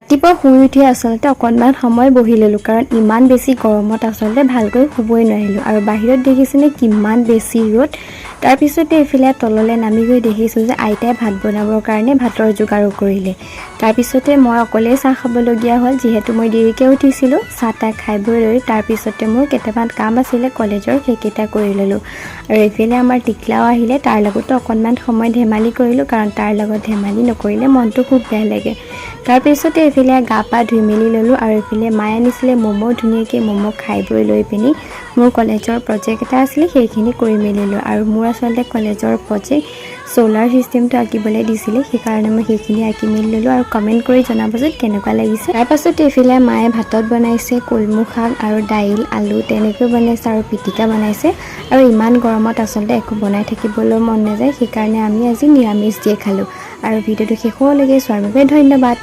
ৰাতিপুৱা শুই উঠি আচলতে অকণমান সময় বহি ল'লোঁ, কাৰণ ইমান বেছি গৰমত আচলতে ভালকৈ শুবই নোৱাৰিলোঁ। আৰু বাহিৰত দেখিছেনে কিমান বেছি ৰ'দ। তাৰপিছতে এইফালে তললৈ নামি গৈ দেখিছোঁ যে আইতাই ভাত বনাবৰ কাৰণে ভাতৰ যোগাৰো কৰিলে। তাৰপিছতে মই অকলেই চাহ খাবলগীয়া হ'ল, যিহেতু মই দেৰিকৈ উঠিছিলোঁ। চাহ তাহ খাই বৈ লৈ তাৰপিছতে মোৰ কেইটামান কাম আছিলে কলেজৰ, সেইকেইটা কৰি ল'লোঁ। আৰু এইফালে আমাৰ টিকলাও আহিলে, তাৰ লগতো অকণমান সময় ধেমালি কৰিলোঁ, কাৰণ তাৰ লগত ধেমালি নকৰিলে মনটো খুব বেয়া লাগে। তাৰপিছতে এইফালে গা পা ধুই মেলি ল'লোঁ। আৰু এইফালে মায়ে আনিছিলে ম'ম', ধুনীয়াকৈ ম'ম' খাই বৈ লৈ পিনি মোৰ কলেজৰ প্ৰজেক্ট এটা আছিলে, সেইখিনি কৰি মেলি ল'লোঁ। আৰু মোৰ আচলতে কলেজৰ প্ৰজেক্ট চ'লাৰ ছিষ্টেমটো আঁকিবলৈ দিছিলে, সেইকাৰণে মই সেইখিনি আঁকি মেলি ল'লোঁ। আৰু কমেণ্ট কৰি জনাবচোন কেনেকুৱা লাগিছে। তাৰপাছত এইফালে মায়ে ভাতত বনাইছে কলমৌ শাক আৰু দাইল, আলু তেনেকৈ বনাইছে আৰু পিটিকা বনাইছে। আৰু ইমান গৰমত আচলতে একো বনাই থাকিবলৈ মন নাযায়, সেইকাৰণে আমি আজি নিৰামিষ দিয়ে খালোঁ। আৰু ভিডিঅ'টো শেষলৈকে চোৱাৰ বাবে ধন্যবাদ।